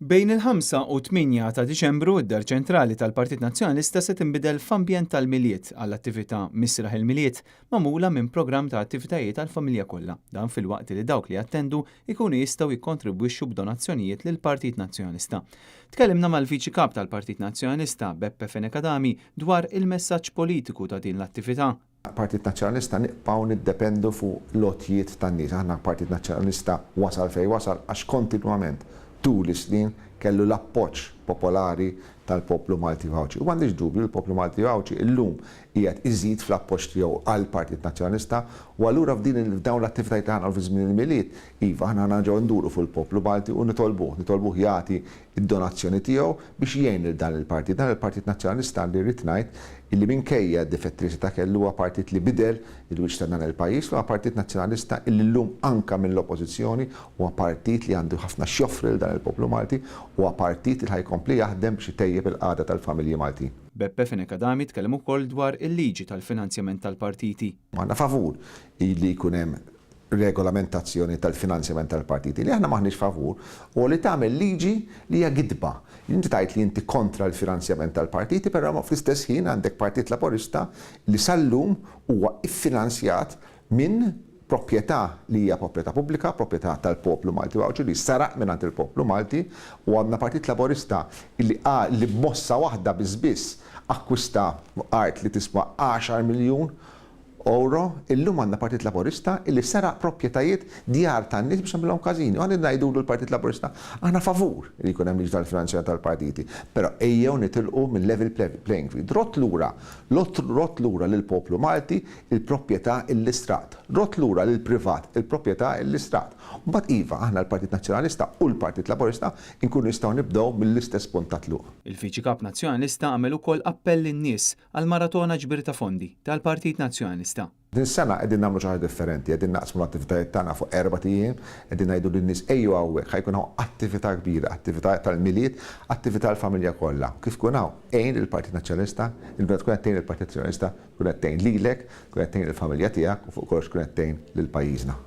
Bejn il-5 u 8 ta' Diċembru, id-Dar Ċentrali tal-Partit Nazzjonalista se tinbidel f'ambjent tal-Milied għall-attività Misraħ il-Milied, magħmula minn programm ta' attivitajiet għall-familja kollha. Dan filwaqt li dawk li jattendu jkunu jistgħu jikkontribwixxu b'donazzjonijiet lill-Partit Nazzjonalista. Tkellimna mal-Viċi Kap tal-Partit Nazzjonalista, Beppe Fenech Adami, dwar il-messaġġ politiku ta' din l-attività. Partit Nazzjonalista nibqgħu niddependu fuq l-għotjiet tan-nies. Aħna Partit Nazzjonalista wasal fejn wasal għax kontinwament tul is-snin kellu l-appoġġ popolari tal-poplu Malti u Għawdxi. U m'għandix dubju li l-poplu Malti u Għawdxi llum qiegħed iżid fl-appoġġ tiegħu għall-Partit Nazzjonalista u allura f'din f'dawn l-attivitajiet li ħa nagħmlu fi żmien il-Milied, iva, aħna ħa nerġgħu nduru fuq il-poplu Malti u nitolbuh, nitolbuh jagħti d-donazzjoni tiegħu biex jgħin lil dan il-partit. Dan il-Partit Nazzjonalista li rrid ngħid illi minkejja d-difetti li seta' kellu huwa partit li bidel il-wiċċ ta' dan il-pajjiż, huwa Partit Nazzjonalista illi llum anke mill-Oppożizzjoni huwa partit li għandu ħafna x'joffri lil dan il-poplu Malti, huwa partit li ħa jkompli jaħdem biex itejjeb il-qagħda tal-familji Maltin. Beppe Fenech Adami tkellem ukoll dwar il-liġi tal-finanzjament tal-partiti. Aħna favur illi jkun hemm regolamentazzjoni tal-finanzjament tal-partiti. Li aħna m'aħniex favur huwa li tagħmel liġi li hija gidba. Li inti tgħid li inti kontra l-finanzjament tal-partiti però fl-istess ħin għandek Partit Laburista li sal-lum huwa ffinanzjat minn proprjetà li hija proprjetà pubblika, proprjetà tal-poplu Malti u Għawdxi li seraq mingħand il-poplu Malti u għandna Partit Laburista li li b'mossa waħda biss biss akkwista art li tiswa għaxar miljun Ewro, illum għandna Partit Laburista illi seraq proprjetajiet djar tan-nies biex għamilhom każini. U aħna ngħidulu l-Partit Laburista aħna favur li jkun hemm liġi tal-finanzjament tal-partiti, però ejjew nitilqu minn level playing field. Rodd lura, rodd lura lill-poplu Malti l-proprjetà illi sraqt. Rodd lura lill-privat il-proprjetà illi sraqt. U mbagħad iva, aħna l-Partit Nazzjonalista u l-Partit Laburista nkunu nistgħu nibdew mill-istess punt ta' tluq. Il-Viċi Kap Nazzjonalista għamel ukoll appell lin-nies għall-maratona ġbir ta' fondi tal-Partit Nazzjonalista. Din is-sena qegħdin nagħmlu xi ħaġa differenti, qegħdin naqsmu l-attivitajiet tagħna fuq erbat ijiem, qegħdin ngħidu lin-nies ejjew hawnhekk, ħa jkun hawn attività kbira, attività tal-Milied, attività għall-familja kollha. Kif tkun hawn, għin lill-Partit Nazzjonalista, il-meta tkun qed tgħin lill-Partit Nazzjonalista tkun qed tgħin lilek, tkun qed tgħin lill-familja tiegħek u fuq kollox tkun qed tgħin lil pajjiżna.